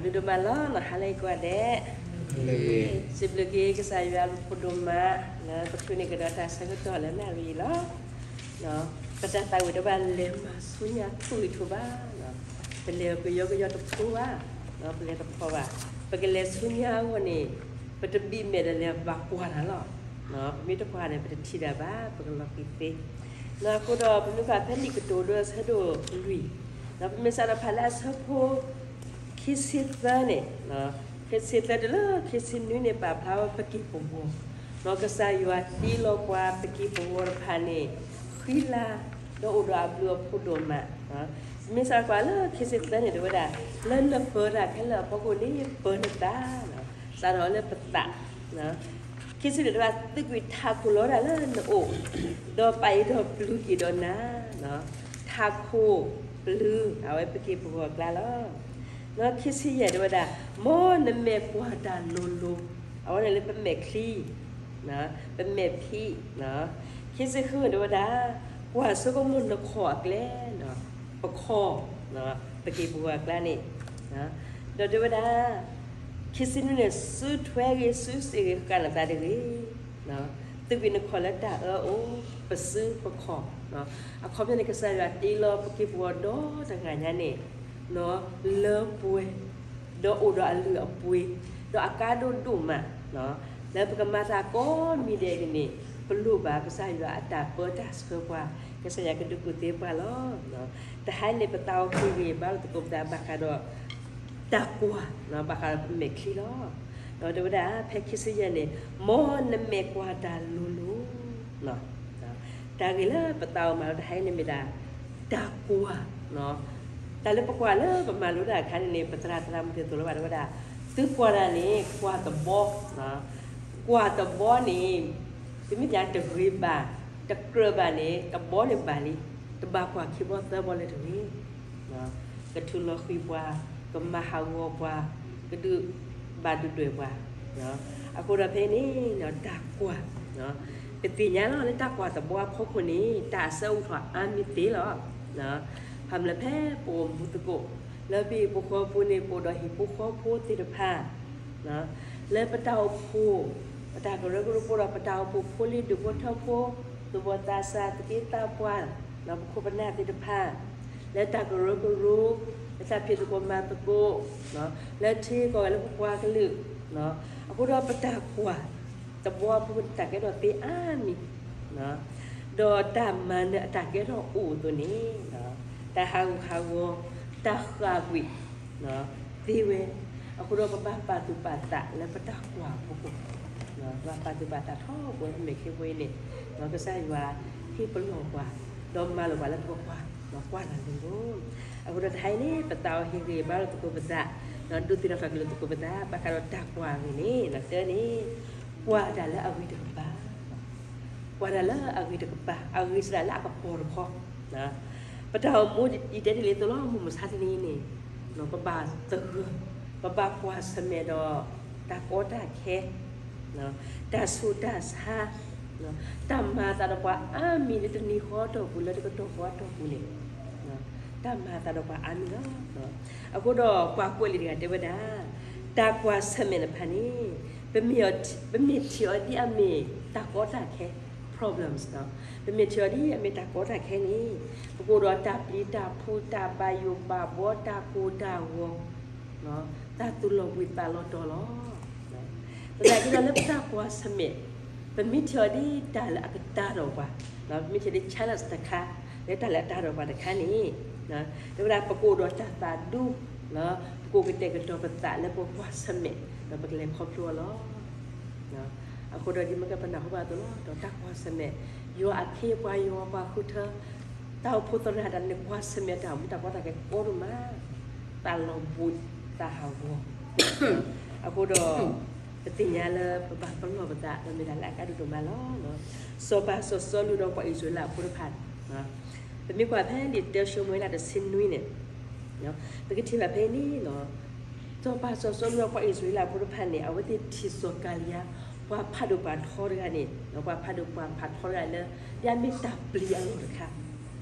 ဘျုးဒိၣ်မးလီၤနီၤ, ဟါလၢအဂ့ၤကိးဂၤဒဲး, စံးဘျုးက့ၤကစၢ်ယွၤအဘျုးဒိၣ်မး, လၢပချုးန့ၢ်ကဒီးတၢ်ဆၢကတီၢ်လၢနၣ်ရံၣ်အံၤလီၤ. ပတၢ်သးဝံၣ်တဘၣ်လဲၤမၤဆူညါထူၣ်ဂ့ၤထူၣ်ဘၣ်, ပလဲၤကယီကယီတဖိဘၣ်, ပလဲၤတဖိဘၣ်, ပကလဲၤဆူညါအဂီၢ်န့ၣ်, ပတဘံၣ်မဲာ်ဒီးလဲၤဘၣ်ကွၢ်တၢ်လီၤ. ပမ့ၢ်တကွၢ်န့ၣ် ပတထံၣ်တၢ်ဘၣ်, ပကလီၤဃံၤသ့. အဃိဒီးပမ့ၢ်ကွၢ်ဖဲလံာ်ကတိၤဒိအဆၢဒိၣ်လွံၢ်, ပမ့ၢ်စးထီၣ်ဖးလၢအဆၢဖိ ခံဆံသၢန့ၣ်, ခံဆံသၢတုၤလၢခံဆံနွံန့ၣ် ပာ်ဖျါဝဲပက့ၢ်ပဂီၤ, ဒီးကစၢ်ယွၤတ့လီၤပှၤပက့ၢ်ပဂီၤတဖၣ်န့ၣ် ဃံလၤ, ဒီးအိၣ်ဒီးအဘျုးအဖှိၣ်ဒိၣ်မး. မ့ၢ်စးကွၢ်လၢခံဆံသၢန့ၣ် တဲဝဲဒၣ်, လၢနပၢၤတၢ်ခဲလၢာ်အဖီခိၣ်န့ၣ် ပၢနသး, စးထီၣ်လၢပသး ခံဆံလွံၢ်တဲဝဲဒၣ်, သုးကွံာ်ထးခိၣ်လီၤဒၣ်လၢနအိၣ်, ဒီးပာ်အံၤဒီးပျုၤက့ၤဒီးနၤ, ထးခိၣ်ပျုၤ အဝဲပက့ၢ်ပဂီၤအကျါလီၤ. ခံဆံယဲၢ်တဲဝဲဒၣ်, မ်နမဲာ်ကွၢ်တၢ်လိၤလိၤ, အဝဲန့ၣ်လၢပမဲာ်ချံ, ပမဲာ်ဖံး, ခံဆံဃုတဲဝဲဒၣ်, ကွၢ်ဆိကမိၣ်နခီၣ်အကျဲ, ပခီၣ်, ပက့ၢ်ပဂီၤအကျါန့ၣ်, ဒီးတဲဝဲဒၣ် ခံဆံနွံန့ၣ် စုထွဲဂ့ၤ စုစ့ၣ်ဂ့ၤ ဃၣ်နသးတဂ့ၤ, သုးကွံာ်နခီၣ်လၢတၢ်အၢအိၣ်, ပစုပခီၣ်, အခီပညီန့ၣ် ကစၢ်ယွၤတ့လီၤပက့ၢ်ပဂီၤဒီတဂၤညါန့ၣ်, လၢပှဲၤ, ဒီးအိၣ်ဒီးအလုၢ်အပှ့ၤ, ဒီးအကါဒိၣ်ဒိၣ်မး, လၢပကမၤတၢ်ကိးမံၤဒဲးန့ၣ်, ပလိၣ်ဘၣ်ကစၢ်ယွၤအတၢ်ပၢတၢ်ဆှၢပှၤ, ကစၢ်ယွၤကဒုးကူၣ်သ့ပှၤလီၤ. တဟါအံၤန့ၣ် ပသးအိၣ်ဃံဂ့ၤဘါလိာ်သကိးပသးဘၣ်ဃးဒီး တၢ်ကွၢ်, ဘၣ်ဃးဒီးပမဲာ်ချံလီၤ. ဒီးတဲဝဲဒၣ် ဖဲခံဆံယဲၢ်န့ၣ်, မ်နမဲာ်ကွၢ်တၢ်လိၤလိၤ, တၢ်ဂ့ၢ်လၢပသးအိၣ်မၤလိတဟါအံၤန့ၣ်မ့ၢ်ဒၣ် တၢ်ကွၢ်, တၢ်လၢပကွၢ်လၢပမၤလိတၢ်အခါန့ၣ်န့ၣ် ပသရၣ်သရၣ်မုၣ်သ့ၣ်သိးလၢၤဘၣ်တဲဝဲဒၣ်, သုကွၢ်တၢ်န့ၣ် ကွၢ်တဘီ, ကွၢ်တဘီန့ၣ် တမ့ၢ်ပှၤတဂ့ၤဘၣ်, တကြၢးဘၣ်န့ၣ် တဘီန့ၣ်ဘၣ်လံ, တဘၣ်ကွၢ်ခံဘီသၢဘီလၢၤတဂ့ၤ, ကထုးလီၤဃံၤပှၤ, ကမၤဟးဂီၤပှၤ, ကဒုးဘၣ်ဒုးဒွဲၣ်ပှၤ, အဃိဒီးဖဲန့ၣ် တၢ်ကွၢ်, ပသ့ၣ်ညါလီၤလၢတၢ်ကွၢ်တဘီအဖီခိၣ်န့ၣ် တၢ်အဆၢအိၣ်ထီၣ်အါမံၤသ့လီၤ. ဖဲမ့ၢ်လၢဖဲပအိၣ်မူသကိး, လၢပဟံၣ်ဖိဃီဖိန့ၣ် ပအိၣ်ဒီးဟံၣ်ဖိဃီဖိသ့ၣ်တဖၣ် လၢပတၢ်အိၣ်ဖှိၣ်, ပတၢ်ကရၢကရိပအိၣ်ဒီးပတၢ်အိၣ်ဖှိၣ်ဖိလံၤဒူၣ်ဖိထၢဖိ, သူၣ်ဘီၣ်သးစၢ် သူၣ်က့သးပှၢ်, ပခိၣ်ပနၢ်သ့ၣ်တဖၣ်, လၢတၢ်ကရၢကရိ, လၢတၢ်ဖံးသကိးမၤသကိး, လၢထံကီၢ်လၢပပှၤကလုာ်, အဃိဒီးပတၢ်ကွၢ် တဘီအဖီခိၣ်န့ၣ် တၢ်ကဲထီၣ်သ့အါမံၤ, ဒီးတၢ်မၤနၢၤအတၢ်ကဲထီၣ်အိၣ်အသိးန့ၣ်, တၢ်ဟးဂူာ်ဟးဂီၤ, တၢ်ဃၣ်ကွံာ်, သ့ဝဲ, အဃိဒီးပဘၣ်ပာ်သူၣ်ပာ်သးလၢပတၢ်ကွၢ်အဖီခိၣ်, ပဘၣ်ပာ်သူၣ်ပာ်သးထီဘိလၢပမဲာ်ချံဖိအံၤန့ၣ်, ကစၢ်ယွၤဟ့ၣ်ပလီၢ်ပှၤ, ဒီးမၤလိာ်ပှၤလၢပကကွၢ်, ကွၢ်တၢ်လိၤလိၤ, အဃိဒီးတဟါအံၤန့ၣ် ပသးအိၣ်ဟ့ၣ်ဂံၢ်ဘါလိာ်သကိးပသး, ဒုးသ့ၣ်နီၣ်ထီၣ်က့ၤလိာ်သကိးပသး ဘၣ်ဃးဒီးတၢ်ကွၢ်အဂ့ၢ်န့ၣ်, တၢန့ၣ်, ကွၢ်တၢ်လၢအဂ့ၤတကပၤ, ကွၢ်တၢ်လၢအဂ့ၤတကပၤ, အဂ့ၤစဒၣ်လၢအကပီၤတခီ, ပတၢ်အိၣ်မူယတဲဒ်လဲၣ်သိးလီၤ မုၢ်မဆါတနံၤအံၤန့ၣ်, ပဘၣ်သဂၢၢ်, ပဘၣ်ကွၢ်ဆၢၣ်မဲာ်ဒီး တၢ်ကီတၢ်ခဲ, တၢ်ဆူးတၢ်ဆါ, တၢ်မၤအသးဒီးပှၤအါမံၤလၢတနံၤဃီအတီၢ်ပူၤ လၢတကတီၢ်ဃီအတီၢ်ပူၤန့ၣ်, တၢ်မၤအသးဒီးပှၤအါမံၤလီၤ. အဃိဒီးပှၤကွဲးလံာ်တဂၤတဲဝဲဒၣ်, တၢ်ကွၢ်ဆၢၣ်မဲာ်တဖၣ်န့ၣ်, ပမ့ၢ်ထံၣ်အီၤဒ်အမ့ၢ်တၢ်ကီတၢ်ခဲ, problems, ပမ့ၢ်ထံၣ်အီၤဒ်အမ့ၢ်တၢ်ကီတၢ်ခဲန့ၣ်, ပကအိၣ်ဒီးတၢ်ပျံၤတၢ်ဖုး တၢ်ဘၣ်ယိၣ်ဘၣ်ဘှီ တၢ်ကိၢ်တၢ်ဂီၤ, တၢ်သူၣ်လီၤဘှံးသးလီၤတီၤလီၤ. သနာ်က့ဒီးလၢပတၢ်ကွၢ်ဆၢၣ်မဲာ်, ပမ့ၢ်ထံၣ်အီၤဒ်တၢ်လၢအကတၢၢ်ဒီးပှၤ, ပမ့ၢ်ထံၣ်ဒ် challenge တခါ, လၢတၢ်လၢအတၢၢ်ဒီးပှၤတခါန့ၣ်, တဲဝဲဒၣ်ပကအိၣ်ဒီးတၢ်သးဒူ, ပကအိၣ်ကတဲာ်ကတီၤပသးလၢပကွၢ်ဆၢၣ်မဲာ်, ဒီးပကလဲၤခီဖျိအီၤလီၤ. အဃိဒီးဒ်မ့ၢ်ကပနၢ်ဟူဘၣ်အသိးလီၤ, ဒီးတၢ်ကွၢ်ဆၢၣ်မဲာ်, ယွၤအခ့အပှၤ ယွၤပှၤဃုထၢ, တၢ်အိၣ်ဖှိၣ်သရၣ်တၢ်န့ၣ်ကွၢ်ဆၢၣ်မဲာ်တၢ်အိၣ်မူတၢ်ကီတၢ်ခဲကိးဒိၣ်မး, သးလီၤဘှံးသးဟးဂီၤ, အဃိဒီး, ပသ့ၣ်ညါလၢပဘၣ်ပလီၢ်ပသး ဒီးမ့ၢ်တၢ်လၢအကါဒိၣ်ဒိၣ်မးလီၤ. စီၤပၤစီၤစီလူးဒီးပှၤအံၣ်စရ့လးဖိတဖၣ်, ပမ့ၢ်ကွၢ်ဖဲလံာ်တၢၡမူၤအ့လးတဆံနွံန့ၣ်, ပကထံၣ်ဘၣ်ဖဲန့ၣ်, စီၤပၤစီၤစီလူးဒီးပှၤအံၣ်စရ့လးဖိတဖၣ်န့ၣ် အဝဲသ့ၣ်ထံၣ်စီၤကၤလံယါ, ပှၤဖးဒိၣ်ပှၤထီတဂၤန့ၣ်, ပှၤဖးဒိၣ်ပှၤဖးထီတဂၤလၢ, ဒ်အမ့ၢ်တၢ်ပျံၤအလီၢ်တခါ,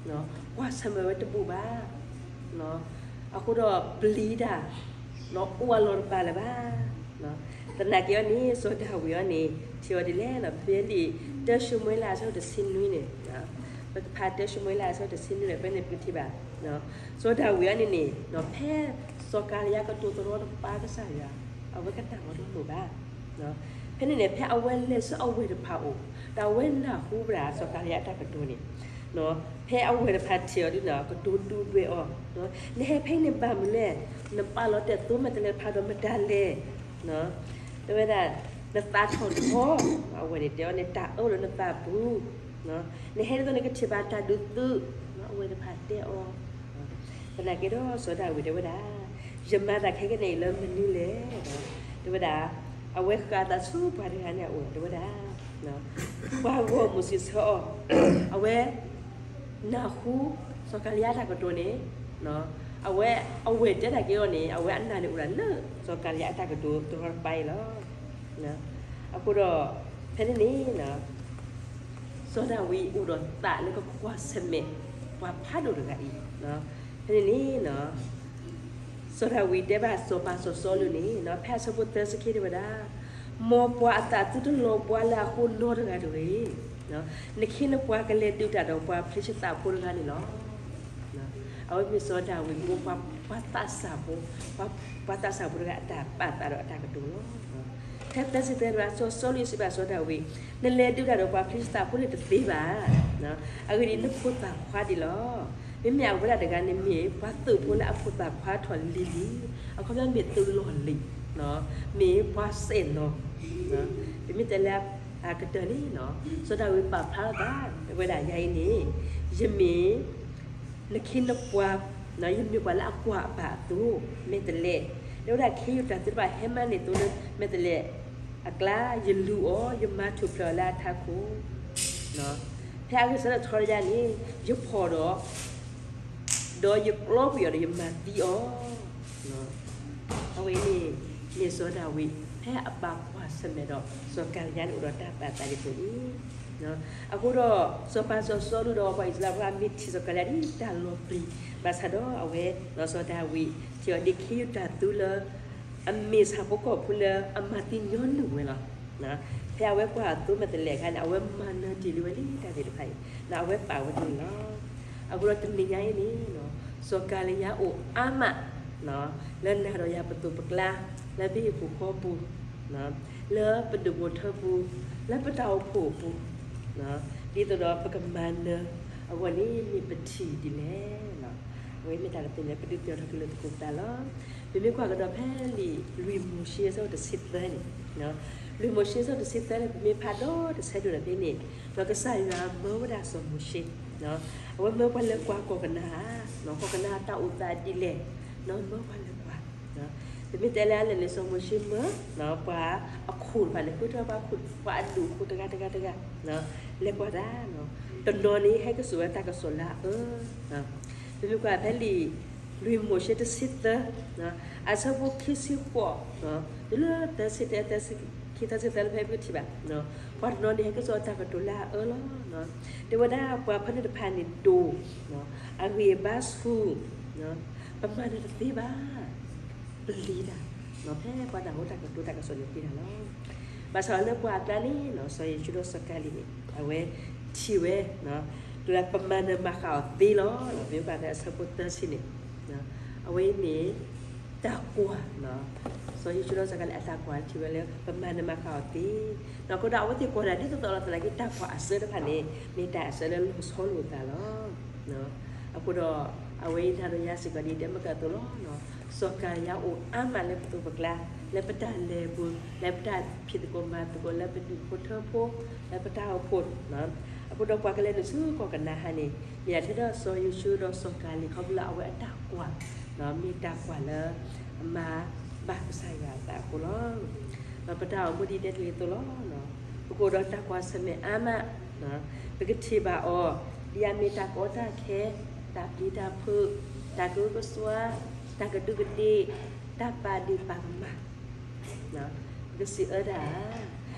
ကွၢ်ဆၢၣ်မဲာ်ဝဲတဘူၣ်ဘၣ်, အဃိဒီးပျံၤတၢ်, အိၣ်အလီၢ်တပာ်လၢၤဘၣ်. သနာ်က့အီၤန့ၣ် စီၤဒၤဝံးအီၤန့ၣ် ထံၣ်အီၤဒ်လဲၣ်န့ၣ် ဖဲလံာ်တၢၡမူၤအ့လးအဆၢတဆံနွံန့ၣ်, ပကဖးတၢၡမူၤအ့လးအဆၢတဆံနွံန့ၣ် ဖဲန့ၣ်ပကထံၣ်ဘၣ် စီၤဒၤဝံးအီၤန့ၣ်န့ၣ် ဖဲစီၤကၤလံယါကတိၤသရီတပါကစၢ်ယွၤ အဝဲကနၣ်ဝဲတလိၣ်ဘၣ်. ဖဲန့ၣ်န့ၣ် ဖဲအဝဲလဲၤဆူအဝဲၢ်တဖၣ်အိၣ် ဒီးအဝဲနၢ်ဟူဝဲဒၣ်စီၤကၤလံယါအတၢ်ကတိၤန့ၣ်, ဖဲအဝဲၢ်တဖၣ်ထံၣ်အီၤဒ်န့ၣ် ကတိၤဒုးဒွဲၣ်အီၤ, နဟဲဖဲအံၤန့ၣ်ဘၣ်မနုၤလဲၣ်, နပာ်လီၤတဲာ်သိမဲာ်တဲးလဲးတဖၣ်ဒီးမတၤလဲၣ် တဲဝဲဒၣ် နသးထီၣ်ထီ, အဝဲၢ်န့ၣ်တဲအီၤန့ၣ် တၢ်အၢၣ်လီၤနသးပူၤ, နဟဲဒ်သိးနကထံၣ်ဘၣ်တၢ်ဒုးသုး, အဝဲၢ်တဖၣ်တဲအီၤ, သနာ်က့ဒီးစီၤဒၤဝံးတဲဝဲဒၣ်, ယမၤသးခဲကနံၣ်အံၤလၢမနုၤလဲၣ်, တဲဝဲဒၣ်, အဝဲဃးအသးဆူပှၤတဂၤန့ၣ်အအိၣ် တဲဝဲဒၣ်, ပှၤဂီၢ်မုၢ်စံးဆၢအီၤ, အဝဲ နၢ်ဟူ စီၤကၤလံယါအတၢ်ကတိၤန့ၣ်, အဝဲ အဝဲၢ်တဲတၢ်က့ၤအီၤန့ၣ် အဝဲအနၢ်န့ၣ်အိၣ်ဒၣ်လၢ စီၤကၤလံယါအတၢ်ကတိၤတရီတပါအံၤလီၤ. အဃိဒီး ဖဲန့ၣ်န့ၣ် စီၤဒၤဝံးအိၣ်ဒီးသးလၢကကွၢ်ဆၢၣ်မဲာ် ပှၤဖးဒိၣ်တဂၤအံၤ, ဖဲန့ၣ်န့ၣ် စီၤဒၤဝံးတဲဘၣ်စီၤပၤစီၤစီလူးန့ၣ် ဖဲအဆၢဖိသၢဆံခံတဲဝဲဒၣ်, မ်ပှၤအသးသုတလီၤဘှါလၢအဃိနီတဂၤတဂ့ၤ, နခ့နပှၤကလဲၤဒုးတၢ်ဒီးပှၤဖလ့ၡသးဖိတဂၤန့ၣ်လီၤ. အဝဲမ့ၢ်စီၤဒၤဝံးဖိ ပှၤသးစၢ်ဖိ, ပှၤသးစၢ်ဖိတဂၤအတၢ်ပာ်သးဒီးအတၢ်ကတိၤလီၤ. ဖဲသၢဆံသၢတဲဝဲဒၣ် စီၤစီလူးစံးဘၣ်စီၤဒၤဝံး, နလဲၤဒုးတၢ်ဒီးပှၤဖလ့ၡသးဖိန့ၣ်တသ့ဘၣ်. အဂ့ၢ်ဒ်အံၤ နဖိသၣ်ခွါဒံးလီၤ. မ့မ့ၢ်အဝဲဒၣ်တဂၤန့ၣ်မ့ၢ်ပှၤသုးဖိလၢအဖိသၣ်ခွါထီၣ်လံၤလံၤ, အခီပညီမ့ၢ်သုးလီၢ်လံၤ, မ့ၢ်ပှၤစဲၣ်နီၤ, ပမ့ၢ်တဲလၢအကတၢၢ်န့ၣ်, စီၤဒၤဝံးပာ်ဖျါထီၣ်သး တဲဝဲဒၣ် ယၤအံၤန့ၣ် ယမ့ၢ် နခ့နပှၤ, ယမ့ၢ်ပှၤလၢအကွၢ်အပၢ်အသိး မဲာ်တဲးလဲး, တဲဝဲဒၣ်ခ့ယုၢ်တၢ်သုးတဖၣ်ဟဲမၤန့ၢ်သိလၢမဲာ်တဲးလဲးအကျါ, ယလူၤအီၤ, ယမၤထူၣ်ဖျဲးအီၤလၢအထးခိၣ် ဖဲအဂ့ၢ်ဆၢထၢၣ်ထီတယါန့ၣ် ယဖီၣ်ဒီး, ဒီးယကျီကွံာ်အီၤဒီးယမၤသံအီၤ. အဝဲအံၤန့ၣ် မ့ၢ်စီၤဒၤဝံး ဖဲအဘၣ်ကွၢ်ဆၢၣ်မဲာ်ဒီး စီၤကၤလံယါန့ၣ်အိၣ်ဒီးတၢ်ပာ်သးဒ်အံၤအဃိန့ၣ်, အဃိဒီး စီၤပၤစီၤစီလူးဒီးပှၤအံၣ်စရ့လးဖိမ့ၢ်ထံၣ်စီၤကၤလံယါဒ်တၢ်လီၤပျံၤ, ဘၣ်ဆၣ်ဒီးအဝဲ စီၤဒၤဝံး ထံၣ်အီၤဒ်ခ့ယုၢ်တၢ်သုးလၢ အမ့ၢ်ဆၣ်ဖိကီၢ်ဖိလၢအမၤသံညီနုၢ်ဝဲလီၤ. ဖဲအဝဲကွၢ်အသိမဲာ်တဲးလဲးအခါန့ၣ် အဝဲမၤနၢၤတ့ၢ်လံဝဲလံတၢ်သ့ၣ်တဖၣ်အံၤ, အဝဲပာ်ဝဲဒ်န့ၣ်လီၤ. အဃိဒီးတနံၤညါအံၤန့ၣ် စီၤကၤလံယါအိၣ်အါမး လၢနၤဒီးယၤပသိးပကျါ, လၢပဟံၣ်ပူၤဃီပူၤ, လၢပဒူၣ်ဖိထၢပူၤ, လၢပတၢ်အိၣ်ဖှိၣ်အပူၤ, ဒ်သိးဒီးပကမၤနၢၤအဂီၢ်န့ၣ်မ့ၢ်ပထံၣ်ဒ်လဲၣ်. အဝဲမ့ၢ်တၢ်ကတိၤလၢပဒုးသ့ၣ်နီၣ်ထီၣ်က့ၤလၢသကိးပသးလီၤ. ပမ့ၢ်ကွၢ်ကဒီးဖဲလံာ်လွံၢ်မိၤၡ့အဆၢတဆံသၢန့ၣ်, လွံၢ်မိၤၡ့အဆၢတဆံသၢန့ၣ် ပမ့ၢ်ဖးဒီးတဆၢဒိၣ်န့ၣ်ဖဲန့ၣ်, ဒီးကစၢ်ယွၤမၢဝဲဒၣ်စီၤမိၤၡ့, အဝဲမၢပှၤလဲၤကွၢ်ကီၢ်ကနၤဧၣ်, ကီၢ်ကနၤဧၣ်တၢ်အိၣ်သးဒ်လဲၣ်, မၢပှၤလဲၤကွၢ် ပမ့ၢ်တဲလၢအလဲၤန့ၣ် စီၤမိၤၡ့မၢ ပှၤအခိၣ်တဖၣ်န့ၣ် ဃုထၢပှၤခိၣ် ပှၤအဒူၣ်အဃိတဂၤတဂၤတဂၤ လဲၤကွၢ်တၢ်, တနီၤန့ၣ် ဟဲက့ၤစိာ်ဝဲတၢ်ကစီၣ်လၢအအၢ, ပမ့ၢ်ကွၢ်ဖဲလံာ် လွံၢ်မိၤၡ့တဆံသၢ အဆၢဖိခံဆံဃိး တုၤလၢသၢဆံတၢ သၢဆံခံ သၢဆံသၢလၢဖဲပကထံၣ်ဘၣ်, ပှၤတနီၤန့ၣ် ဟဲက့ၤစိာ်တၢ်ကတိၤလၢအအၢလီၤ. တဲဝဲဒၣ်ပှၤဖဲန့ၣ်တဖၣ်န့ၣ်ဒိၣ် အဂံၢ်အဘါဆူၣ်, ပမၤနၢၤတသ့ဘၣ်, ပလံၤတၢ်, ဖဲပှၤတၢ်ဟူတၢ်ကတိၤတၢ်ကစီၣ်န့ၣ်ပျံၤတၢ်လီၤ. ဘၣ်ဆၣ်လၢပှၤအကျါန့ၣ် စီၤယိၤၡူဒီးစီၤကၤလံးန့ၣ် အဝဲထံၣ်ဝဲ တုၤလၢပမၤနၢၤမၤဃၣ်အီၤသ့လီၤ. ပမ့ၢ်ကွၢ်ဖဲအဆၢဖိသၢဆံန့ၣ် အဝဲအံၤန့ၣ် တၢ်ကွၢ်, စီၤယိၤၡူဒီးစီၤကၤလံးအတၢ်ကွၢ်ထံၣ်ဝဲလၢ ပမၤနၢၤမၤဃၣ်အီၤသ့, အဃိဒီးအဝဲသ့ၣ်ကွၢ်တၢ်ဒ်သိးသိးလီၤသနာ်က့ တၢ်ကွၢ်အဆၢတဖၣ်န့ၣ် မ့ၢ်တၢ်အဆၢလၢလီၤဆီလိာ်သးလီၤ. အဃိဒီး အဝဲအံၤနၤဒီးယၤစ့ၢ်ကီးဒ်တဲမ့ၢ်ကၢ်အသိးလီၤ. စီၤကၤလံးယါအိၣ်အါမးလၢပသိးပကျါ, လၢပတၢ်လဲၤပူၤ, လၢပတၢ်ဖံးသကိးမၤသကိး, လၢပဒူၣ်ဖိထၢဖိ, လၢပတၢ်အိၣ်ဖှိၣ် အဃိဒီးပှၤကလဲၤနုာ်ဆူကီၢ်ကနၤဧၣ်န့ၣ် မ့ၢ်ဒၣ်ထဲဒီးစီၤယိၤၡူဒီးစီၤကၤလံး ခီဖျိလၢအဝဲအတၢ်ကွၢ် မ့ၢ်တၢ်ကွၢ်လၢ အမၤဘၣ်ကစၢ်ယွၤအသးအဃိလီၤ. ဒီးပတၢ်အိၣ်မူဒ်တဲတ့ၢ်အသိးလီၤ. ပကအိၣ်ဒီးတၢ်ကွၢ်ဆၢၣ်မဲာ်အါမး, ပကထံၣ်ဘၣ်အီၤ ဒ်အမ့ၢ်တၢ်ကီတၢ်ခဲ, တၢ်ပျံၤတၢ်ဖုး, တၢ်ကအိၣ်ကစွါ, တၢ်ကဒူးကဒ့ၣ်, တၢ်ပာ်ဒ့ၣ်ပာ်ကမၣ် ပကစံးအၢတၢ်ဧါ.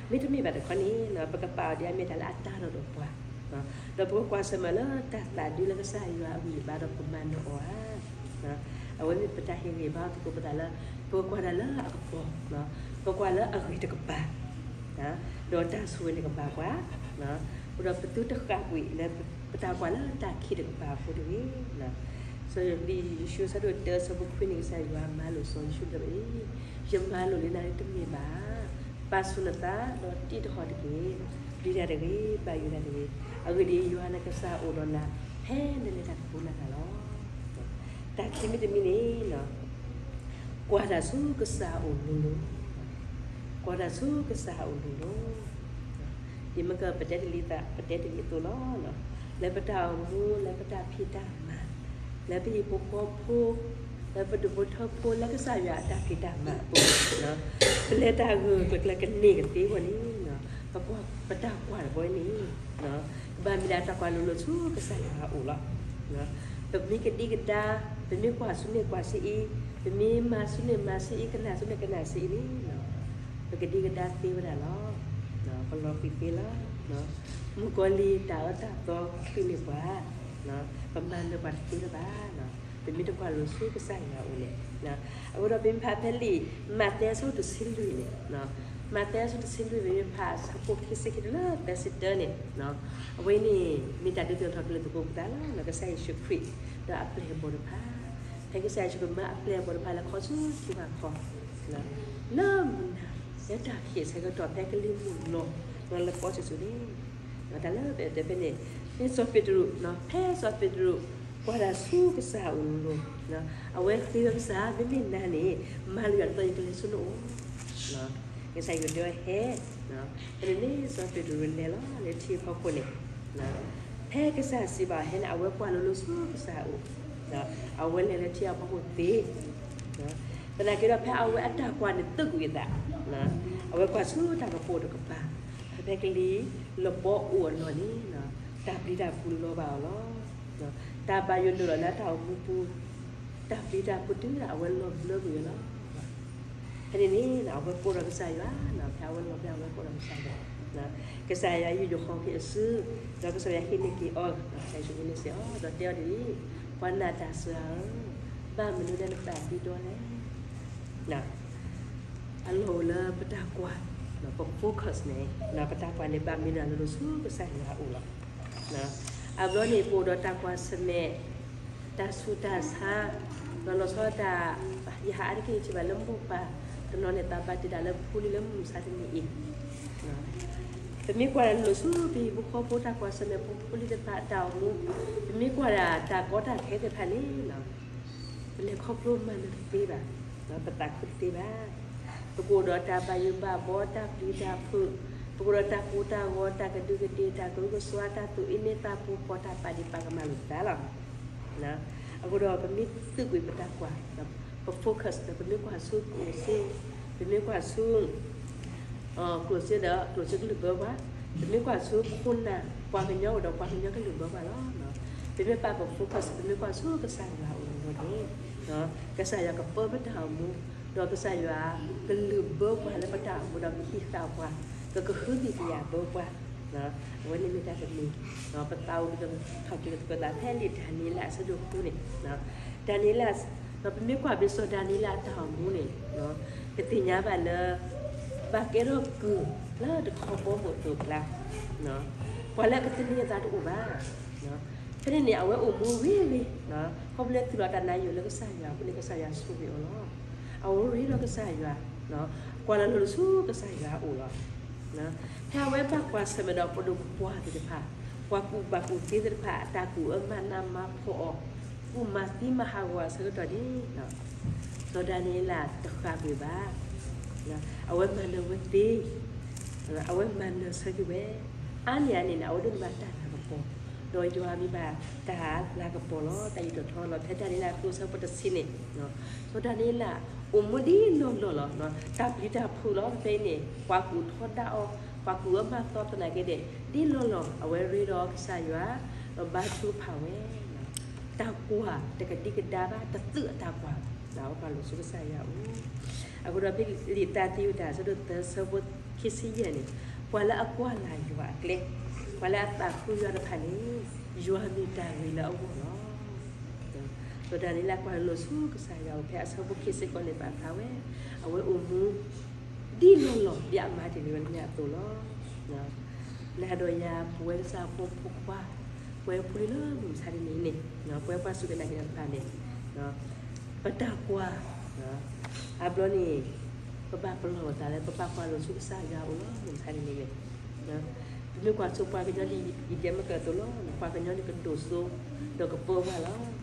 မ့တမ့ၢ်ဘၣ်တခီန့ၣ် ပကပာ်အီၤဒ်အမ့ၢ်တၢ်လၢအတၢ်ဒီးပှၤ, ဒီးပကကွၢ်ဆၢၣ်မဲာ်လၢတၢ်သးဒုလၢကစၢ်ယွၤအဂံၢ်အဘါဒီးပကမၤနၢၤအီၤဧါ. အဝဲမ့ၢ်ပတၢ်ဟ့ၣ်ဂံၢ်ဘါသကိးပသးလၢ ပကွၢ်တၢ်လၢအကပီၤ, ပကွၢ်လၢအဂ့ၤတကပၤ, ဒီးတၢ်ဆိၣ်ဂ့ၤန့ၣ်ကဘၣ်ပှၤ, အဃိဒီးပသုတဃၣ်ကွံာ်လၢပတၢ်ကွၢ်လၢတၢ်ခံးတကပၤအဃိတဂ့ၤ. စီၤလံာ်ယိၤၡူအဆၢဒိၣ်တၢအဆၢဖိခွံန့ၣ် ကစၢ်ယွၤမၤလိာ်စီၤယိၤၡူဒီးအံၤ, ယမၤလိာ်လံနၤလၢတမ့ၢ်ဘၣ်, ပာ်ဆူၣ်နသးဒီးတံးတဟီၣ်တက့ၢ်, ပျံၤတၢ်တဂ့ၤ, ဘၣ်ယိၣ်တၢ်တဂ့ၤ, အဂ့ၢ်ဒ်အံၤ, ယွၤနကစၢ်အိၣ်ဒီးနၤ, ဖဲနလဲၤတၢ်တပူၤလၢ်လၢ်လီၤ. တၢ်ခံးမံၤတမံၤန့ၣ် ကွၢ်တၢ်ဆူကစၢ်အအိၣ်လိၤလိၤ, ကွၢ်တၢ်ဆူကစၢ်အအိၣ်လိၤလိၤ, ဒ်မ့ၢ်ကပတဲတလံၤသး ပတဲတလံၤအသိးလီၤ. လၢပတၢ်အိၣ်မူ လၢပတၢ်ဖံးတၢ်မၤ, လၢပဟံၣ်ဖိဃီဖိ, လၢပဒူၣ်ဖိထၢဖိ လၢကစၢ်ယွၤအတၢ်ဖံးတၢ်မၤအပူၤ, ပလဲၤတၢ်ဂၢၢ်ကျၢၤကျၢၤကန့ၢ်ကသ့အဂီၢ်န့ၣ်, ပကွၢ်ပတၢ်ကွၢ်တဘီအံၤန့ၣ် ကဘၣ်မ့ၢ်ဒၣ်တၢ်ကွၢ်လိၤလိၤဆူကစၢ်ယွၤအအိၣ်လီၤ. ပမ့ၢ်ကဒံကဒါ, ပမ့ၢ်ကွၢ်ဆူန့ၢ်ကွၢ်ဆူအံၤ, ပမ့ၢ်မၤဆူန့ၢ်မၤဆူအံၤ, ကနၣ်ဆူန့ၢ်ကနၣ်ဆူအံၤန့ၣ်, ပကဒံကဒါသ့ဝဲဒၣ်လီၤ. ပလီၤဃံၤသ့လီၤ. မုၣ်ကီၤလံၢ်တၢ်အၢတၢ်သီချုးန့ၢ်ပှၤ, ပမၤနၢၤပှၤတသ့လၢၤဘၣ်. ပမ့ၢ်တကွၢ်လိၤလိၤဆူကစၢ်ယွၤအအိၣ်န့ၣ်, အဃိဒီးပမ့ၢ်ဖးဖဲလံာ်မးသဲအဆၢဒိၣ်တဆံလွံၢ်န့ၣ်, မးသဲအဆၢဒိၣ်တဆံလွံၢ် ပမ့ၢ်ဖးအဆၢဖိခံဆံခံတုၤလၢသၢဆံတၢန့ၣ်, အဝဲန့ၣ် မ့ၢ်တၢ်ဒုးသ့ၣ်နီၣ်ထီၣ်ကလုၢ်သကိးပသးလၢ ကစၢ်ယ့ၣ်ၡူးခရံာ် ဒီးအပျဲၢ်အဘီၣ်တဖၣ်, ဖဲကစၢ်ယ့ၣ်ၡူးခရံာ်မၢအပျဲၢ်အဘီၣ်တဖၣ်လၢခီဆူထံဝၣ်ခီ, လၢမုၢ်နၤ လၢတၢ်ဟ့ၣ်ဆၢကတီၢ်ဖဲကလံၤမုၢ်လီၤ, လၢပီစူးစူးန့ၣ်, တၢ်လၢပတဲဖဲန့ၣ်, ဖဲစီၤပ့းတရူး, ဖဲစီၤပ့းတရူး ကွၢ်တၢ်ဆူကစၢ်အအိၣ်လိၤလိၤ, အဝဲသ့ၣ်ညါကစၢ်, မ့မ့ၢ်နၤန့ၣ် မၤလိာ်ယၤဒ်သိးယကလဲၤဆူနအိၣ်, ကစၢ်ယွၤတဲအီၤဟဲ, ဖဲန့ၣ်န့ၣ် စီၤပ့းတရူးလဲၤလီၤလၢထံအဖီခိၣ်န့ၣ်, ဖဲကစၢ်စံးဘၣ်အီၤဟဲန့ၣ် အဝဲကွၢ်လိၤလိၤဆူကစၢ်အအိၣ်, အဝဲလဲၤလၢထံအဖီခိၣ်သ့, သနာ်က့ဒီးဖဲအဝဲအတၢ်ကွၢ်န့ၣ်သုးကွံာ်အသး, အဝဲကွၢ်ဆူတၢ်ကပီၤတကပၤ, ဖဲကလံၤလပီအိၣ်အလီၢ်န့ၣ်, တၢ်ပျံၤတၢ်ဖုးလီၤဘၣ်အီၤလီၤ. တၢ်ဘၣ်ယိၣ်ဒိၣ်လီၤလၢတၢ်အိၣ်မူပူၤ, တၢ်ပျံၤတၢ်ဖုးတုၤဒၣ်အဝဲလီၤဘျၢကွံာ်အီၤလီၤ. ဖဲန့ၣ်န့ၣ် အဝဲကိးဒီးကစၢ်ယွၤ, ဖဲအဝဲလီၤဘျၢ အဝဲကိးဒီးကစၢ်ယွၤ, ကစၢ်ယွၤယူာ်ယဟီၣ်က့ၤအစု, ဒီးကစၢ်ယွၤဟံးန့ၢ်က့ၤအီၤ, ကစၢ်ယ့ၣ်ၡူးဟံးန့ၢ်စ့ၢ်အီၤ, ဒီးတဲအီၤဒ်အံၤ, ပှၤနာ်တၢ်စှၤဧၢ, ဘၣ်မနုၤလၢနသးပျံၤဒီလဲၣ်. အလီၢ်အိၣ်လၢပတၢ်ကွၢ်, ပ focus န့ၣ်, ပတၢ်ကွၢ်န့ၣ် ဘၣ်မ့ၢ်နၤလိၤလိၤဆူကစၢ်ယွၤအအိၣ်လီၤ. အဘျီန့ၣ် ပအိၣ်ဒီးတၢ်ကွၢ်ဆၢၣ်မဲာ်, တၢ်ဆူးတၢ်ဆါ, ဒီးလီၤဆီဒၣ်တၢ်, ယဟးအါတက့ၢ် ယထံၣ်ဘၣ်လၢမိၢ်ပၢ်တနီၤန့ၣ် သးဘၣ်တ့ၢ်တၢ်လၢဖိလံၤလၢမုၢ်မဆါတနံၤအံၤ, ပမ့ၢ်ကွၢ်တၢ်လိၤလိၤဆူပဟံၣ်ဖိဃီဖိ တၢ်ကွၢ်ဆၢၣ်မဲာ်ဖိဖိလံၤတဖၣ်အတၢ်အိၣ်မူ, ပမ့ၢ်ကွၢ်ဒၣ်တၢ်ကီတၢ်ခဲသ့ၣ်တဖၣ်န့ၣ် ပလဲၤခီဖျိမၤနၢၤတသ့ဘၣ်, ပသးခုတသ့ဘၣ်. ပကအိၣ်ဒီးတၢ်ဘၣ်ယိၣ်ဘၣ်ဘီ တၢ်ပျံၤတၢ်ဖုး, ပကအိၣ်ဒီးတၢ်ကိၢ်တၢ်ဂီၤ တၢ်ကဒူးကဒ့ၣ် တၢ်ကရူၢ်ကစွါ တၢ်သူၣ်အ့မ့ၢ်သးပူၤဖှီၣ် တၢ်ပာ်ဒံးပာ်ကမၣ်လိာ်ပသးလီၤ. အဃိဒီးပမ့ၢ်သုးကွံာ်ပတၢ်ကွၢ်, ပ focus ဒီး ပမ့ၢ်ကွၢ်ဆူကျိၣ်စ့, ပမ့ၢ်ကွၢ်ဆူ ကျိၣ်စ့ဒီးကျိၣ်စ့ကလုၢ်ဘၢပှၤ, ပမ့ၢ်ကွၢ်ဆူခိၣ်နၢ် ပှၤကညီအိၣ်ဒီးပှၤကညီကလုၢ်ဘၢပှၤလီၤ. ပမ့ၢ်ပာ်ပ focus ပမ့ၢ်ကွၢ်ဆူကစၢ်ယွၤအအိၣ်န့ၣ်, ကစၢ်ယွၤကပၢပတၢ်အိၣ်မူ, ဒီးကစၢ်ယွၤကလုၢ်ဘၢပှၤလၢပတၢ်အိၣ်မူဒီးကဟံးဃာ်ပှၤ, ကကဟုကယာ်ဘၢပှၤ, အဝဲန့ၣ်မ့ၢ်တၢ်တမံၤ, ပသးအိၣ်ကထီၣ်က့ၤသကိးသးဖဲလံာ်ဒၤနံးယ့လးအဆၢဒိၣ်ဃုန့ၣ်, ဒၤနံးယ့လး, ဒီးပမ့ၢ်ကွၢ်ဘၣ်စီၤဒၤနံးယ့လးအတၢ်အိၣ်မူန့ၣ်, ပသ့ၣ်ညါဘၣ်လၢ ဘၣ်ကဲထီၣ်ကုၢ်လၢတခီဘီမုၢ်အသိးအကျါ, ပှၤလၢအကသန့ၤအသးတအိၣ်ဘၣ်. ဖဲန့ၣ်န့ၣ် အဝဲအိၣ်မူဂ့ၤဂ့ၤ, ခီဖျိလၢသူၣ်လီၤတၢ်နါယိာ်လၢကစၢ်ယွၤအဃိန့ၣ် ကစၢ်ယွၤဆိၣ်ဂ့ၤအီၤလီၤ. အဝဲရ့ဒီးကစၢ်ယွၤ, ကွၢ်လီၤလိၤလိၤဆူကစၢ်ယွၤအအိၣ်လီၤ. ဖဲအဝဲဘၣ်ကွၢ်ဆၢၣ်မဲာ်ဒီးပဒိၣ်ပပှၢ်သ့ၣ်တဖၣ်, ပှၤကူၣ်ဘၣ်ကူၣ်သ့သ့ၣ်တဖၣ် အတၢ်ကူၣ်အၢမၤနးမၤဖှီၣ်အီၤ, ကူၣ်မၤသံမၤဟးဂီၤအဆၢကတီၢ်န့ၣ်, စီၤဒၤနံးယ့လးတဃၣ်ကွံာ်ဘၣ်, အဝဲမၤနၢၤဝဲသ့, အဝဲမၤနၢၤဆၢက့ၤဝဲ, အါန့ၢ်အန့ၣ်န့ၣ် အဝဲဒိးန့ၢ်ဘၣ်တၢ်လၤကပီၤ, ဒီးယွၤမ့ၢ်ဘၣ်တၢ်လၤကပီၤလီၤ, တၢ်အံၤထီၣ်ထီလီၤ. ဖဲဒၤနံးယ့လးအခိၣ်အဆၢဖိတဆံန့ၣ်, စီၤဒၤနံးယ့လး အိၣ်မူဒ်လီၢ်လီၢ်လီၤ, တၢ်ပျံၤတၢ်ဖုးလီၤ. ဖဲအံၤန့ၣ် ပှၤကူၣ်ထီဒါအီၤ, ပှၤကူၣ်အၢမၤသီသနာ်က့ဒီး ဒ်လီၢ်လီၢ် အဝဲရ့ဒီးကစၢ်ယွၤ, ဒီးဘါထုကဖၣ်ဝဲ, တၢ်ကွၢ်တကဒံကဒါဘၣ်, တသုးအတၢ်ကွၢ်, အဝဲကွၢ်လိၤလိၤဆူကစၢ်ယွၤအအိၣ်. အဃိဒီးဖဲလံာ်သးသယုၢ်တၢ် အဆၢဒိၣ်သၢ အဆၢဖိခံဆံယဲၢ်န့ၣ်, ပှၤလၢအကွၢ်လၢ်ယွၤအကျဲ, ပှၤလၢအသးခုယွၤတဖၣ်န့ၣ်, ယွၤမ့ၢ်တၢ်ဂ့ၤလၢအဂီၢ်လီၤ. ဒီးတၢ်န့ၣ်လၢအကွၢ်လိာ်ဆူကစၢ်ယွၤအအိၣ်ဖဲအဆၢဖိခံဆံဃိးန့ၣ် ပာ်ဖျါဝဲ, အဝဲအိၣ်မူ ဒ်လီၢ်လီၢ်ဒ်အမါတ့ၢ်န့ၢ်ဝဲလၢညါအသိးလီၤ. နၤဒီးယၤ ပဝဲကစၢ်ဖိမုၣ်ဖိခွါ, ပဝဲဖိလံၤလၢမုၢ်မဆါတနံၤန့ၣ်, ပဝဲပှၤစူၢ်က့ၤနာ်က့ၤတၢ်တဖၣ်န့ၣ်, ပတၢ်ကွၢ် အါဘျီန့ၣ် ပဘၣ်ပလီၢ်ပသးလၢပဘၣ်ကွၢ်လိာ်ဆူကစၢ်ယွၤအအိၣ်လီၤ မုၢ်မဆါတနံၤန့ၣ်. ပမ့ၢ်ကွၢ်ဆိပှၤကညီဒ်ယတဲမ့ၢ်ကၢၢ်အသိးလီၤ, ပှၤကညီန့ၣ်ကဒိၣ်စိ ဒီးကပၢပှၤလီၤ.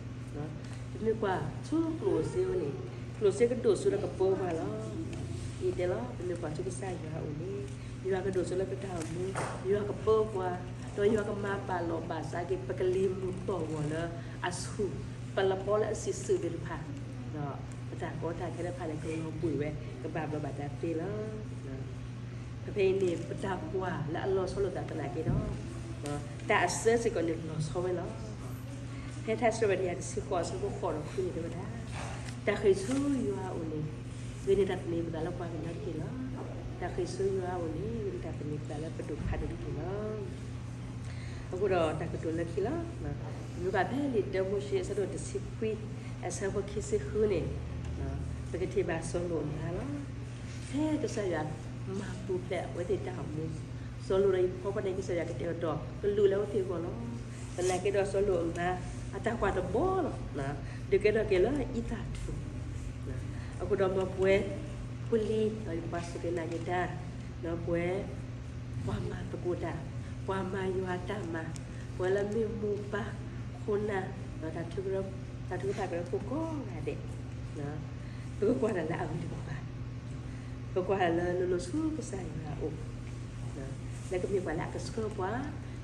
ပမ့ၢ်ကွၢ်ဆူကျိၣ်စ့ဝဲန့ၣ်, ကျိၣ်စ့ကဒိၣ်စိဒီးကပၢပှၤလီၤ. ယတဲလီၤ ပမ့ၢ်ကွၢ်ဆူကစၢ်ယွၤအအိၣ်န့ၣ်, ယွၤကဒိၣ်စိလၢပတၢ်အိၣ်မူ, ယွၤကပၢပှၤ, ဒီးယွၤကမၤဘၣ်လီၤဘၣ်စးက့ၤ ပကလံၤမုၢ်တီၢ်ဂီၤလၢအဆူၣ်, ပလပီလၢအစံးစုသ့ၣ်တဖၣ်, ဒီးပတၢ်ကီတၢ်ခဲတဖၣ်န့ၣ် ကလီၤဘှံးဝဲ ကဘၣ်ဘျီးဘၣ်တၢ်သ့လီၤ. ဖဲအံၤန့ၣ် ပတၢ်ကွၢ်လၢအလီၤဆီလိာ်သးသနာ်က့ဒီး, တၢ်အစၢစ့ၢ်ကီးန့ၣ်လီၤဆီဝဲလီၤ. ဖဲထါစံးပတြၢၤတကယၤတဆံဃိးအဆၢဖိဃိးဒီးခွံန့ၣ်တဲဝဲဒၣ်, တၢ်ဃ့ၢ်ဆူယွၤအအိၣ်န့ၣ်, ဂ့ၤန့ၢ်တၢ်သန့ၤပသးလၢပှၤကညီတက့ၢ်လီၤ. တၢ်ဃ့ၢ်ဆူယွၤအအိၣ်န့ၣ် ဂ့ၤန့ၢ်တၢ်သန့ၤပသးလၢပဒိၣ်ဖးဒိၣ်တက့ၢ်လီၤ. အဃိဒီးတၢ်ကတိၤလၢခံလီၤ. မ့ၢ်ဘၣ်ဖဲလံာ်တၢမိၤၡ့အဆၢဒိၣ်တဆံခွံ အဆၢဖိခံဆံဃုန့ၣ်, ပကထံၣ်ဘၣ်စီၤလိာ်အမါလီၤ. ဖဲကစၢ်ယွၤမၤပူၤဖျဲးအဝဲသ့ၣ်တၢ်အိၣ်မူ, စီၤလိာ်ဒီးအဟံၣ်ဖိဃီဖိန့ၣ် ကစၢ်ယွၤကတဲာ်ကတီၤကလူးလၢအဝဲသ့ၣ်အဂီၢ်လီၤ. သနာ်က့ဒီးစီၤလိာ်အမါ အတၢ်ကွၢ်တဘီလီၤ. ဒုးကဲထီၣ်က့ၤလၢအံသၣ်ထူၣ် အဃိဒီးမ်ပဝဲဖိလံၤ ဒီးပှၤစူၢ်က့ၤနာ်က့ၤတၢ်, ဒီးပဝဲ ပှၤမၤသကိးတၢ်, ပှၤမၤယွၤတၢ်မၤ, ပှၤလၢမ့ၢ်မိၢ်ပၢ်ခိၣ်နၢ်, ဒီးတၢ်ထုကဖၣ်ကရၢခိၣ်ကိးဂၤဒဲး, ပကကွၢ်တၢ်လၢအဂ့ၤတကပၤ, ပကွၢ်တၢ်လၢလိၤလိၤဆူကစၢ်ယွၤအအိၣ်, လၢကမ့ၢ်ပှၤလၢအကဆှၢပှၤ,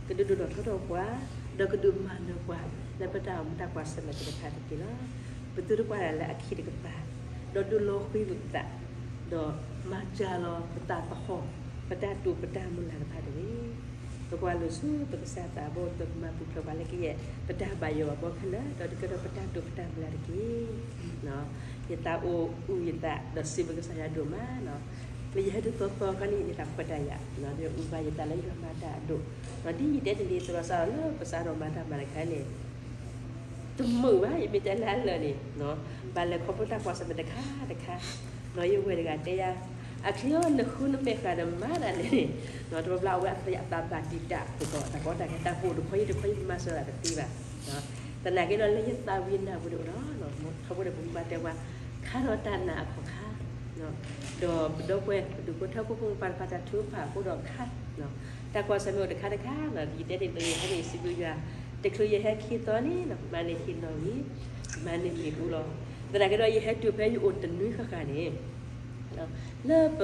ကဒုးဒိၣ်ထီၣ်ထီထီၣ်ပှၤ, ဒီးကဒုးမၤနၢၤပှၤ လၢပတၢ်အိၣ်မူတၢ်ကွၢ်ဆၢၣ်မဲာ်သ့ၣ်တဖၣ်တက့ၢ်လီၤ. ပသုတကွၢ်တၢ်လၢအခံးတကပၤ, ဒီးဒုးလီၤဃံၤပသး, ဒီးမၤစၢၤလီၤပသးသဟီၣ်, ပတၢ်တိာ်ပတၢ်မုၢ်လၢ်တဖၣ်တဂ့ၤ. ပကွၢ်လိာ်ဆူပကစၢ်သးဘိ ဒီးပမၤပူၤဖျဲးပှၤလၢကယဲၢ် ပတၢ်ဘၣ်ယိၣ်ဘၣ်ဘီခဲလၢာ် ဒီးဒုးကဲထီၣ်ပတၢ်တိာ်ပတၢ်မုၢ်လၢ်တက့ၢ်. ယသးအိၣ်အုၣ်ယသး ဒီးစံးဘျုးကစၢ်ယွၤဒိၣ်မး, လၢယဟဲတုၤသီသီခါန့ၣ် ယန့ၢ်တၢ်ခွဲးတၢ်ယာ်, ဒီးအုၣ်ဘၣ်ယသးလၢယွၤမၤတၢ်အဒိၣ်, ဒ်ယတဲတ့ၢ်လံသရိာ်စးထီၣ်လၢပစးထီၣ်မၤတၢ်မၤတခါန့ၣ် တမုာ်ဘၣ်, ယမ့ၢ်တဲလၢအလၢာ်န့ၣ်, ဘၣ်လဲၤခီဖျိတၢ်ကွၢ်ဆၢၣ်မဲာ်တခါတခါ, ဒီးယဝဲၢ်တဂၤတဲယၤ, အချံအီၤ နဃုနမဲာ်ဃာ်ဒီးမၤတၢ်လဲၣ်န့ၣ်, တဘျီဘျီအဝဲအသးဘၣ်တံာ်တာ်အဃိဒီး တၢ်ကီတၢ်ခဲတၢ်အိၣ်တခီယံၤတခီယံၤ ပမၤစၢၤတၢ်တသ့ဘၣ်. သနာ်က့ဒီးလၢယသးဝံၤနၢ်ပူၤန့ၣ်အိၣ်ဒီး, ထီဘိဒီးပမ့ၢ်တဲပှၤ ခါထီၣ်တၢ်နာ်အခီၣ်ခါ ဒီးပဒီပုၢ်ဝဲၢ် ပဒူၣ်ဖိထၢဖိ ဖိမုၣ်ဖိခွါတဖၣ် တၢ်ထုကဖၣ်အဃိဒီးခါ, တၢ်ကွၢ်ဆၢၣ်မဲာ်အိၣ်တခါတခါ, ယတဲတ့ၢ်လံယဟဲန့ၣ် ယစံးဘျုးယွၤ, တချုးယဟဲခံသီန့ၣ် မၤန့ၢ်ဟံၣ်နီၣ်ဂံၢ်, မၤန့ၢ်မ့ၣ်အူလီၤ. သနာ်က့ဒီးယဟဲတုၤဖဲယအိၣ်တနွံဃၣ်ဃၣ်န့ၣ် လၢပ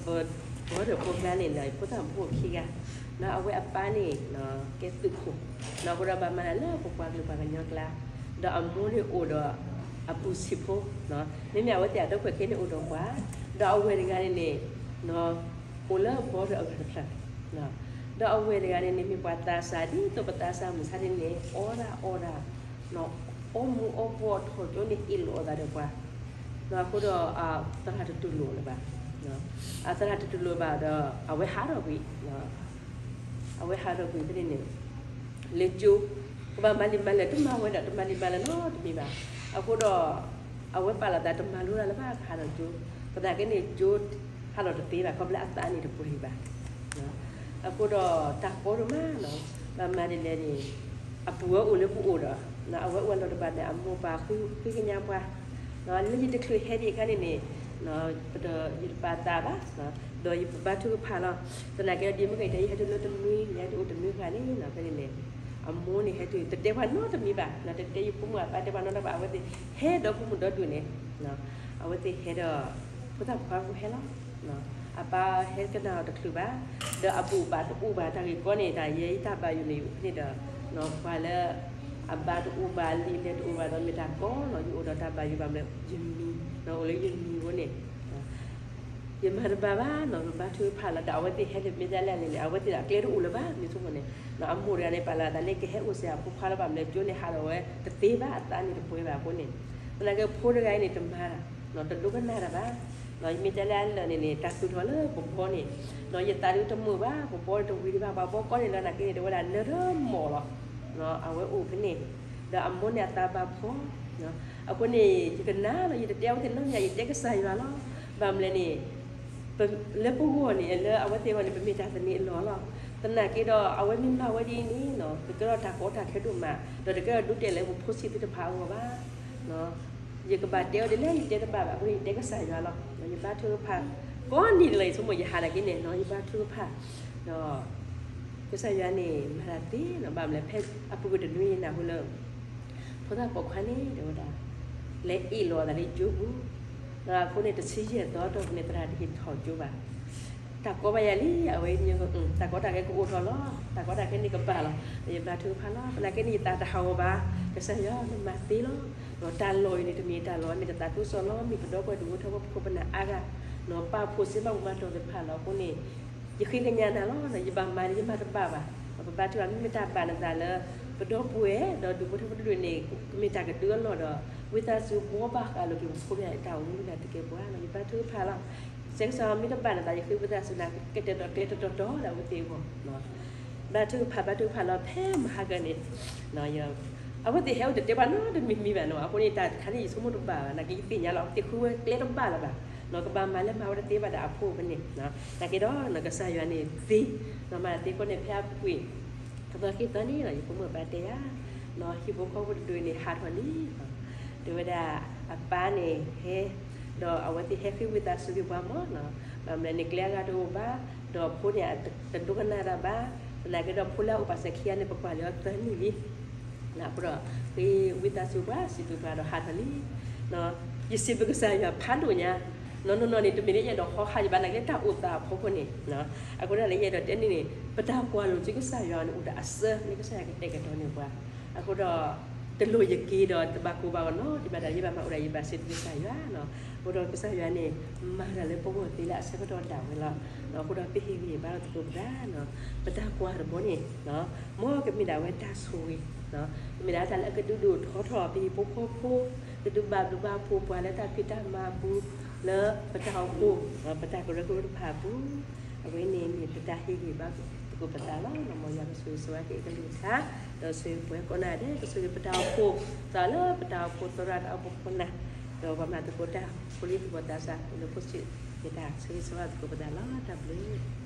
ပ ပဘီဒီးဖိကျါန့ၣ် ယဖိသၣ်ဖိခံဂၤ, အဝဲအပၢ်န့ၣ် ကဲသုးခိၣ်, အဃိဒီးဘၣ်မၤတၢ်လၢပပှၤကလုာ်ပှၤကညီကျါ, ဒီးအမိၢ်န့ၣ်အိၣ်ဒီးအပုၢ်ဆံးဖိ, မ့မ့ၢ်အဝဲသ့ၣ်အဒီပုၢ်ဝဲၢ်ခံဂၤန့ၣ်အိၣ်ဒီးပှၤ, ဒီးအဝဲၢ်တဂၤန့ၣ်န့ၣ် အိၣ်လၢဘီဒီးအဂၤတဖျၢၣ်, ဒီးအဝဲၢ်တဂၤန့ၣ်န့ၣ် မ့ၢ်ပှၤသးစၢ်ဒ်သိးပသးစၢ်မုၢ်ဆါန့ၣ်န့ၣ် အီဒၣ်အီဒၣ် အီမူၤအီဘှီၣ်ထီၣ်ကၠိန့ၣ် အ့ၣ်လိာ်အသးဒီးပှၤ, အဃိဒီး သရၣ်တတူၢ်လိာ်လၢၤဘၣ်, အသရၣ်တတူၢ်လိာ်ဘၣ်ဒီး အဝဲဟးထီၣ်ကွံာ်, အဝဲဟးထီၣ်ကွံာ်ဖဲန့ၣ်န့ၣ် လၢကၠိ, ကဘၣ်မၤလံာ်မၤလဲၢ်တမၤဝဲဒီး တမၤလံာ်မၤလဲၢ်နီတမံၤဘၣ်. အဃိဒီး အဝဲပာ်လီၤသးတမၤလိတၢ်လၢၤဘၣ် ကဟးထီၣ်ကၠိ, သနာ်က့န့ၣ် ကၠိဟးထီၣ်တသ့ဘၣ် ခီဖျိအသးန့ၣ်တပှဲၤဒံးဘၣ်. အဃိဒီးတၢ်ကီဒိၣ်မးနီၤ, ဘၣ်မၤဒ်လဲၣ်န့ၣ် အပုၢ်ဝဲအိၣ်လၢပအိၣ်ဒီး အဝဲအိၣ်အလီၢ်တဘၣ်န့ၣ် အမိၢ်ပၢ်ဃုကညးပှၤ, လၢယတချုးဟဲဒံးအခါန့ၣ်န့ၣ် ပဒီးယတပာ်သးဘၣ်, ဒီးယပဘါထုကဖၣ်လီၤ. သနာ်က့ဒီးဒ်မ့ၢ်ကတဲ ယဟဲတုၤလၢတနွံ ယဟဲတုၤအိၣ်တနွံဃၣ်န့ၣ် ဖဲန့ၣ်န့ၣ် အမိၢ်န့ၣ်ဟဲတုၤ တတဲပှၤနီတမံၤဘၣ်, တတဲယဖိမုၣ်အပၢ်တဲပှၤနီတဘၣ်, အဝဲသ့ၣ်ဟဲဒီးဖိမုၣ်ဒီဒူၣ်န့ၣ်, အဝဲသ့ၣ်ဟဲဒီး ဖိသၣ်ခွါဖိဟဲလီၤ. အပၢ်ဟဲကနၣ်အီၤတချုးဘၣ်, ဒီးအပုၢ်ဘၣ်တအိၣ်ဘၣ် တၢ်ဂ့ၢ်ကီန့ၣ် တၢ်ယဲယတၢ်ဘၣ်ယိၣ်န့ၣ် ဖဲန့ၣ်ဒီး ပှၤလၢ အဘၣ်တအိၣ်ဘၣ် လံာ်လဲၢ်တအိၣ်ဘၣ်ဒီး မ့ၢ်တၢ်ကီလီၤ. ယအိၣ်ဒီးတၢ်ဘၣ်ယိၣ်ဘၣ်မနုၤ ယမံၤ, အိၣ်လၢယမံၤအဃိန့ၣ် ယမၤတဘၣ်ဘၣ်နီၤ, ပဘါထုကဖၣ်လီၤ. ဒီးအဝဲသ့ၣ်ဟဲန့ၣ် မ့ၢ်ဒ်လဲၣ်န့ၣ် အဝဲသ့ၣ်ဒီးအကျဲတအိၣ်လၢၤဘၣ် မ့ၢ်ဆိကမိၣ်န့ၣ် အမိၢ်တဂၤန့ၣ် ပာ်လီၤအသးန့ၣ် ကဟဲအိၣ်စ့ၢ်အဖိခွါလၢၤဘၣ်မနုၤ ကၠိန့ၣ်ဟးထီၣ်ဝဲတသ့ဘၣ် အသးန့ၣ်တပှဲၤဘၣ်အဃိန့ၣ်, သနာ်က့ဖိတဂၤအံၤန့ၣ် တမၤ တဒိကနၣ်တၢ်ဘၣ်. ယမ့ၢ်တဲလၢအလၢာ်န့ၣ်န့ၣ် တၢ်သူၣ်ထီၣ်လၢပဘီန့ၣ်, ယသးဒုးတမုာ်ဘၣ်, ပဘီတဝံၤဒံးဘၣ်, ပှၤဘီကီန့ၣ်လၢနာ်က့န့ၣ် တဲဝဲဒၣ်နၢၤတမီၢ်လီၤ. အဝဲအိၣ်ဖဲန့ၣ်, ဒီးအမိၢ်န့ၣ်အသးဘၣ်ဖှီၣ် အဃိန့ၣ် ယကနၣ်လီၤ, ယတတဲအဝဲသ့ၣ်နီတမံၤ, ယတဲကစၢ်ယွၤလီၤ. ဘၣ်မနုၤလဲၣ်န့ၣ် လၢပဂီၢ်န့ၣ် လၢအဝဲသ့ၣ်အဂီၢ်န့ၣ် ပမ့ၢ်တၢ်သန့ၤအလီၢ်လီၤ. သနာ်က့ဒီး အဝဲမ့ၢ်မၤဝဲဒ်အံၤန့ၣ် တကဲထီၣ်တၢ်ကီတၢ်ခဲဒိၣ်မး, ဒီးတကဲထီၣ်ဒုးတဲာ်လၢပဖိဆံးသ့ၣ်တဖၣ်အဂီၢ်ဘၣ်. ယကဘၣ်တဲအီၤဒ်လဲၣ် ယတဲတဘၣ်ဘၣ်, အဃိန့ၣ် ယတဲကစၢ်ယွၤလီၤ. ယဘါထုကဖၣ် ကိးနံၤဒဲးလီၤ, ယဆိကမိၣ်ယဟးနာ်က့န့ၣ် ယဘါထုကဖၣ် ဒီး ကစၢ်ယွၤန့ၣ် မၤတၢ်သ့နီၤ, ဘၣ်မနုၤလဲၣ် ဖဲအပူၤကွံာ်တနွံအံၤ နၢ်ဟူလၢ ဖိသၣ်ပိာ်ခွါန့ၣ် တဲဝဲဒၣ် လဲၤအ့ၣ်လိာ်အသးလၢကၠိပူၤ, ဒီးအဃိန့ၣ် တဆံယဲၢ်သီတီၢ်ပူၤန့ၣ် သရၣ်တဟ့ၣ်ထီၣ်ကၠိဘၣ်. တၢ်ကီဘၣ်ယၤလံ, အဝဲ တၢ်ကီတၢ်ခဲကအိၣ်ထီၣ်လီၤ, တၢ်ကီတၢ်ခဲန့ၣ်ကဘၣ်လီၤ. ယဘါထုကဖၣ်လီၤ, သနာ်က့န့ၣ် ယသးတဟးဂီၤဘၣ်, ကစၢ်ယွၤနမၤသ့လီၤ. ဒီးတၢ်လီၢ်အံၤန့ၣ် တမ့ၢ်တၢ်လီၢ်, မ့ၢ်တၢ်သးခုကစီၣ်လီၤ, မ့ၢ်ပဒီပုၢ်ဝဲၢ်ဒူၣ်ဖိထၢဖိပခိၣ်ပနၢ်အါဂၤ နီၤ ပာ်ဖှိၣ်စ့ဘၣ်မူဘၣ်တီၢ်သ့ၣ်တဖၣ်လီၤ. အဃိန့ၣ် ယဃ့ကညးနၤလီၤ, ယဘၣ်မၤန့ၣ် ယမၤတဘၣ်ဘၣ်. ပဘါထုကဖၣ် မ့မ့ၢ်တၢ်ဘၣ်နသးလၢ ပဒီပုၢ်ဝဲၢ် ဒီးဒူၣ်ဖိထၢဖိတဒူၣ်န့ၣ် ကမ့ၢ်တၢ်ကဒုအလီၢ်ဒီး ဝံသးစူၤဘှီဘၣ်ဃးလိာ်က့ၤပဖိပလံၤတၢ်အိၣ်မူတၢ်သကဲးပဝးလီၤ. ယဘါထုကဖၣ်လီၤ. ကစၢ်ယွၤမ့ၢ်တဘၣ်နသး ယဃ့ဝံသးစူၤနၤ ကတဲာ်ကတီၤကျဲတတီၤတီၤဒီးအဝဲသ့ၣ်အဂီၢ် ဘါထုကဖၣ် ဘါထုကဖၣ်လီၤ ဖဲမဟါကန့ၣ် အဝဲသ့ၣ်ဟဲအိၣ်တတဲဘၣ်နီတမံၤမံၤဘၣ်နီၤ. အဃိန့ၣ် တၢ်တခါန့ၣ် ယဆိကမိၣ်တဘၣ်ဘၣ်, နာ်က့ယသ့ၣ်ညါလီၤ အဝဲသ့ၣ်ဃုဝဲကျဲတဘၣ်လၢၤဘၣ်နီၤ. ကဘၣ်မၤလၢမၤဝဲတသ့ဘၣ်ဒီးအဖိဖဲန့ၣ်, နာ်က့ဒီး ကစၢ်ယွၤန့ၣ်သ့, မၤသ့အဃိန့ၣ် ဖဲအပူၤကွံာ် သီသီခံသီန့ၣ် ယဖိမုၣ်ဘၣ်တဲယၤ ဟံၣ်ဖိဃီဖိတဒူၣ်န့ၣ် ဟးထီၣ်လံ တဲဝဲဒၣ် အပၢ်န့ၣ်ဟဲ, ဒီးအဝဲသ့ၣ်ဟဲဃ့ဝံသးစူၤက့ၤပှၤမၢ်နီၤ. ဘၣ်မနုၤလဲၣ်န့ၣ် ကျဲအဂၤတအိၣ်ဘၣ်, ဒီးဖိန့ၣ် တဒိကနၣ်တၢ်ဘၣ်, သနာ်က့ဒီးဖိလၢအအိၣ်ပာ်စၢၤခံဂၤန့ၣ် ပကွၢ်လံအီၤသၢနံၣ်လံ. အဃိဒီး ဃ့ဝံသးစူၤပှၤ စံးဘျုးပှၤဒီးဟးထီၣ်လံ. ယစံးဘျုးကစၢ်ယွၤဖးဒိၣ်ညါ, နီၢ်နီၢ်နီၢ်န့ၣ် တမ့ၢ်လၢယအဲၣ်ဒိးဟီဟးယဘၣ် နာ်က့လၢတၢ်အိၣ်သးအဖီခိၣ်န့ၣ်, အဃိဒီးလၢယအဲၣ်ဒိးတဲန့ၣ်န့ၣ် ပတၢ်ကွၢ်လိာ်က့ၤကစၢ်ယွၤန့ၣ် အိၣ်ဒီးအစၢလၢကစၢ်ယွၤကတဲာ်ကတီၤန့ၢ်ပှၤ. အဃိဒီး တလိၣ်ယက့ၤဒီးတဘၣ်ကိၢ်ဘၣ်ဂီၤနီတမံၤဘၣ်ဒီး ယဘၣ်မၤအိၣ်ဒီးယဘၣ်စံးဘျုးကစၢ်ယွၤနီၤ. အဃိဒီးကစၢ်ယွၤန့ၣ် မၤတၢ်လၢပဂီၢ်သ့လၢအဆၢကတီၢ်ဒၣ်ဝဲလီၤ. အဃိဒီးပဟ့ၣ်ဂံၢ်ဘါလိာ်သကိးပသးနီၤ. ပတၢ်ကွၢ်တဘီန့ၣ် မ်ကမ့ၢ်ဒၣ်ဝဲတၢ်ဆိၣ်ဂ့ၤ, ကမ့ၢ်ဒၣ်တၢ်လၢအကဒုးဒိၣ်ထီၣ်ထီၣ်ပဟံၣ်ဖိဃီဖိ, ကဒုးဘၣ်ဘျုးဘၣ်ဖှိၣ်ပှၤလၢတၢ်ဖံးတၢ်မၤအပူၤ, လၢပတၢ်အိၣ်ဖှိၣ်, ပတၢ်ကရၢကရိတဖၣ်အပူၤ, အဝဲန့ၣ်မ့ၢ်ပတၢ်ဟ့ၣ်ဂံၢ်ဘါသကိးပသးလီၤ. မ်ယွၤကဆိၣ်ဂ့ၤဆိၣ်ဝါက့ၤအကလုၢ်ကထါ, ဒီးဆိၣ်ဂ့ၤပှၤကိးဂၤဒဲး, ကဆိၣ်ဂ့ၤပတၢ်အိၣ်ဖှိၣ်, သးလၢပတၢ်အိၣ်ဖှိၣ်သရၣ်တၢ်အိၣ်ဖှိၣ်ခိၣ်နၢ်, ဒီးပှၤမၤသကိးတၢ်ဖိလံၤသကိးသးစၢ်လၢဖိဆံး, မ့ၢ်တၢ်ဆိၣ်ဂ့ၤဆိၣ်ဝါသကိးပသးလီၤ. တၢ်ဘျုး